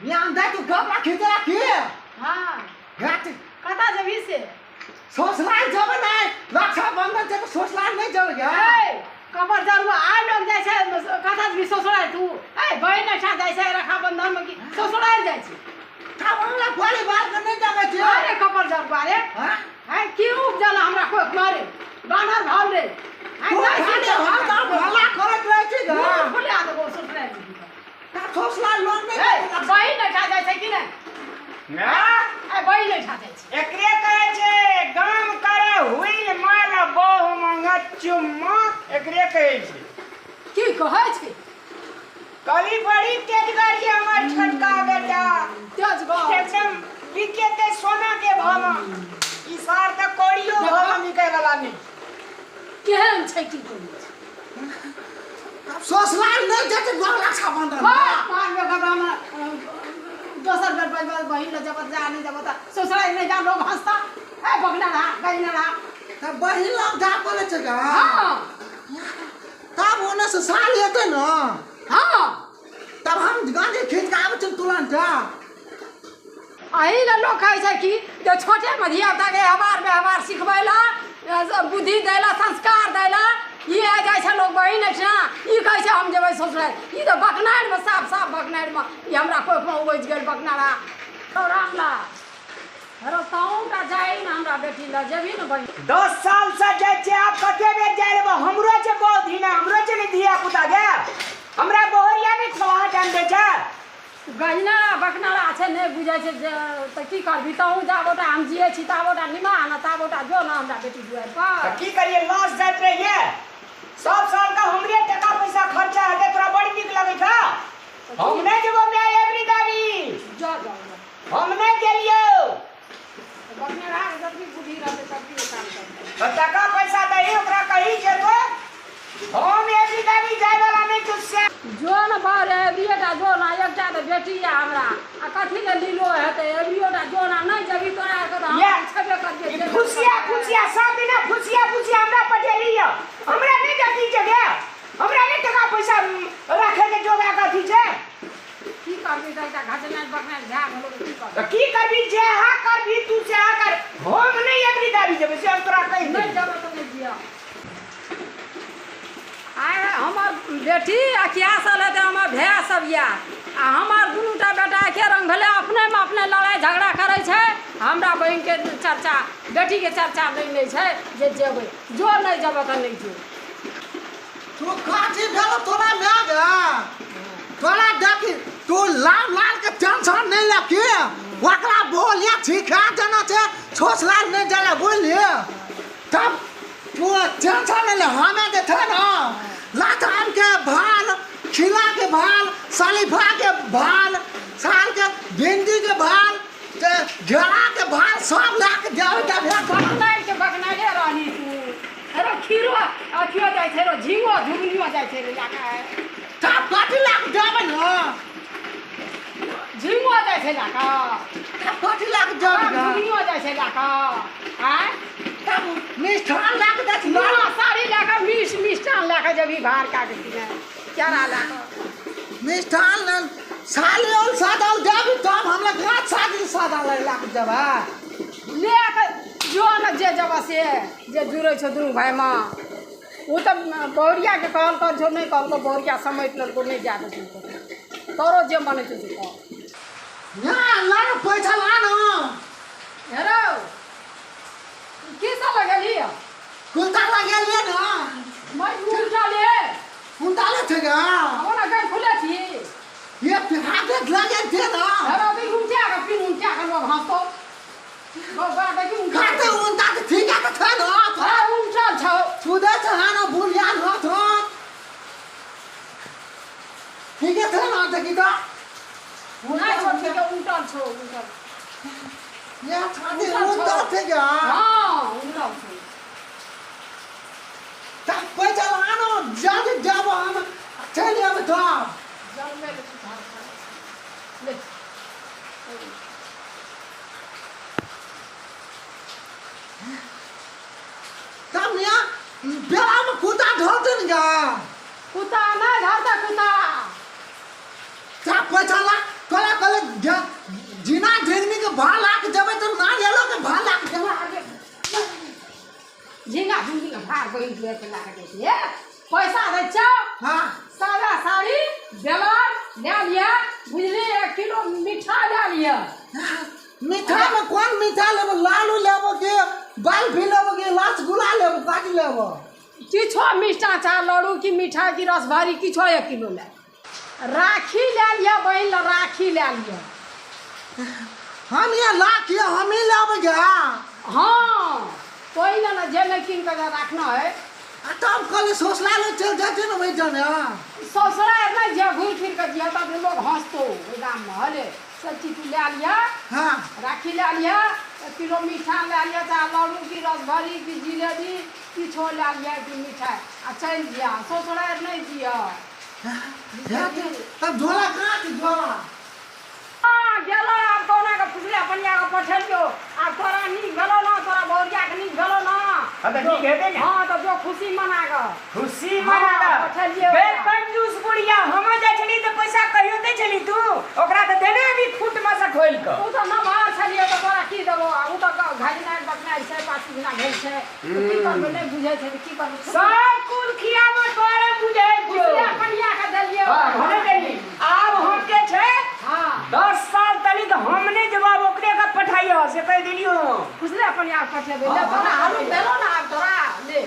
यहाँ दाइ तू गप राखी तोरा की हाँ घाट कतऽ जेबही से ससुराल जेबै नहि रक्षाबंधन छै तऽ ससुराल नहि जेबै गे ए कबर जरुआ आइ लोग जाइ छै कतऽ जेबही ससुराल तू ए बहिन एहिठाम जाइ छै रक्षाबंधन मे की ससुराल जाइ छै तब हमरा परिवार के नहि जाबै छै अरे कबर जरुआ रे हाँ? है की उपजल हमरा कोख मारे बानर भाल रे तू खाली हरदम भला करैत रहै छी गे खुले देबो ससुराल जेबही तब ससुराल लोग नहि ए जेतै। बहिन एहिठाम जाइ छै कि नहि ना ए बहिन एहिठाम जाइ छै एकरे कहै छै गाम करे हुइल माल बहु मंगत चुम्मा एकरे कहै छै की कहै छै कहली बड़ी तेजगर ये हमर छोटका बेटा तेज गप एकदम बिकेते सोना के भाव में ई सार तऽ कौड़ियो भाव में बिकै वाला नहि केहन छै की कहै छै तब ससुराल नहि जेतै लोग रक्षाबंधन मारबे करबा हमरा दोसर बेर बजबा बहिन लग जब जा नहि जब तऽ ससुराल नहि जा लोग हंसता ए बगना रहा गइना रहा तब बहिन लग जा पड़ै छै गे हाँ तब ओने से साल एतै ने हाँ तब हम गाड़ी खींच के आबै छी तुरंत अही लए लोक कहै छै कि जे छोटेमे धियापुताके व्यवहार व्यवहार सिखबै लए बुद्धि दै लए संस्कार दै लए ई आइ जाइ छै लोक बहिन एहिठिना ई कहै छै हम जेबै ससुरारि ई तऽ बकनारिमे साफ साफ बकनारिमे ई हमरा कोखिमे उपजि गेल बकनारा रामलाल हरो तहुँटा जाइ ने हमरा बेटी लग जेबही ने बहिन 10 साल से जाइ छियै आब कते बेर जाइ लेबै हमरो छै बहुत धिना हमरो छै ने धिया पुता गे हमरा बहुरिया नहि खोआ टाइम दै छै गहिना बकनारा छै नहि बुझै छै जे तऽ की करबही तहूँ जाबोटा हम जियै छी ताबोटा निमा ने ताबोटा जो ने हमरा बेटी दुआरि पर तऽ की करियै लॉस जाइत रहियै सब साल का हमरे टका पैसा खर्चा हेतै तोरा बड़ नीक लगै छौ हम नहि जेबो माय एबरी दाबी जो जो जो। हम नहि गेलियौ बकनारा के जतनी बुद्धि रहतै ततनी ओ काम करतै तऽ टका पैसा दही ओकरा कही जेबो हम एबरी दाबी जाय वाला नहि छौ से जो ने बाहर एबरिएटा जो ने एकटा तऽ बेटी यऽ हमरा आ कथी लए लीलो हेतै एबरियोटा जो ने नहि जेबही तोरा आरके तऽ हम या, छेबे करियै ई जेबे फुसिया करबै। फुसिया सब दिना फुसिया फुसिया हमरा पटेली यऽ हमरा नहि जती छै गे हमरा नहि टका पैसा राखे के जोगा के अथी छै की करबी तऽ एकटा घटनाइ बकनाइ भए गेलो तऽ की करबी तऽ की करबी जेहा करबी तू सेहा कर हम नहि एबरी दाबी जेबै से हम तोरा कहि नहि देबै जेबै तऽ नहि जियब आइ हमर बेटी आ किया साल हेतै हमर भाय सब यऽ आ हमर दुनूटा बेटा एके रंग भेलै अपनेमे अपने लड़ाइ झगड़ा करै छै हमरा बहिनके चर्चा बेटीके चर्चा नहि लै छै जे जेबै जो नहि जेबै तऽ नहि जो तू काची भेलो तोरा माय गे तोरा देखी तू लाल लाल के टेंशन नहीं लकी ओकरा बोलिया ठीक है जाना छै छोसला नहीं जाला बोलिए तब तू टेंशन नहीं ले हमें जे थे ना लताम के भाल खिला के भाल सलीफा के भाल साल के भिंडी के भाल ते घेरा के भाल सब ला के देवे तब बकनाइ के बकनाइले रहली तू अरे खीरो अथियो जाइ छै रो झिंगो झुगनियो जाइ छै रे लए तब कथी ला के देबै न झिंगो जाइ छै लए कऽ तब कथी ला के देबै झुगनियो जाइ छै लए कऽ आँय तब मिष्ठान ला के दै छी नया साड़ी लए कऽ मिष्ट मिष्ठान लए कऽ जेबही भार कए कऽ किने केरा लए कऽ मिष्ठान लेल साली और सादा देबी तब हमरा गाछ सादी सादा ला के देबै ले कऽ जो ने जे जेबऽ से जे जुड़ै छौ दुनू भायमे ओ तऽ बहुरियाके कहलकौ जो नहि कहलकौ बहुरिया समेट लेलकौ नहि जाय देलकौ तोरो जे मन होइ छौ से कर ना ला ना पैसा ला ना हेरो की सब लगेली कुलता लगेलिए ना मैं उल्टा ले उल्टा ले थे गा हमरा घर खुले छी ये हाथे लगे थे ना हेरो भी उल्टा के फिर उल्टा के लोग हंसतो बाबा देखी उल्टा खाते उल्टा के ठीक है थे ना हां उल्टा छौ छुदे छे हां ना भूल याद हो थो ठीक है थे ना देखी तो नहीं छौ ठीक है उल्टा छौ उल्टा ये छाती उल्टा थे गा हां उल्टा छौ तब पैसा लानो जल्दी जाबो हम चलि आबै तो जल में ले सुधार ले तब मियाँ बेला में कुत्ता धरते न गा कुत्ता नहीं धरता कुत्ता तब पैसा ला तोरा कहले जा जिना झिंगनी के भाव लाके जेबै तऽ नारियलो के भाव लाके जेबै। झिंगा झिंगी के भार बहिन के लाके दै छियै, पैसा दै छौ। हाँ। सादा साड़ी बेलर लए लिअ, बुझली? 1 किलो मीठा लए लिअ। मिठाई में कौन मिठाई लेबो? लालू लेबो कि बर्फी लेबो कि रसगुल्ला लेबो, काजी लेबो? किछो मिष्टा चाहे लड्डू की मिठाई की रसभरी, किछो 1 किलो लए। राखी लए लिअ, बहिन लए राखी लए लिअ। हम ये लाख ये हम ही लेबे गे। हाँ, कोई ना ना जे नहीं कीन कर रखना है। आ तब कल ससुराल चल जाते ना वही जाने। हाँ। ससुराल नहीं जे, घूर फिर कर जिया तब लोग हंसतो ओहि गाम में। हले सब चीज तू लए लिअ। हाँ। राखी लए लिअ, 1 किलो मीठा लए लिअ, चाहे लड्डू की रसभरी की जिलेबी, किछो लए लिअ की मिठाई, आ चलि जिया, ससुराल नहीं जिया। तब झोला कहाँ छै, झोला? हाँ, गेलो। आब कहुना के फुसले पनिया के पठेलियो। आब तोरा नीक भेलो ना, तोरा बहुरिया के नीक भेलो ना? हाँ, तऽ नीक हेतै ने। हाँ, तऽ जो खुशी मना कऽ। खुशी मना। हाँ, पठेलियै। बे कंजूस बुढ़िया, हम जाइ छली तऽ पैसा कहियो दै छली तू? ओकरा तऽ देने अभी खूट में से खोलि कऽ। ओ तऽ नमहर छलियै तऽ तोरा की देबो? आ ओ तऽ घजनाइ बकनाइ छै, पाछू दिना भेल छै तऽ की करबै? नहि बुझै छै तऽ की करबै? सब कुल खियाबो तोरे बुझै छौ। फुसले पनिया के देलियै। हाँ, भने देली। आब हम के छै 10 साल तलिक हम नहि जवाब ओकरे के पठाइयो, से कहि देलियो। फुसले पनिया के पठेबै। ले, तोरा हलुक देलो ना, आब तोरा ले।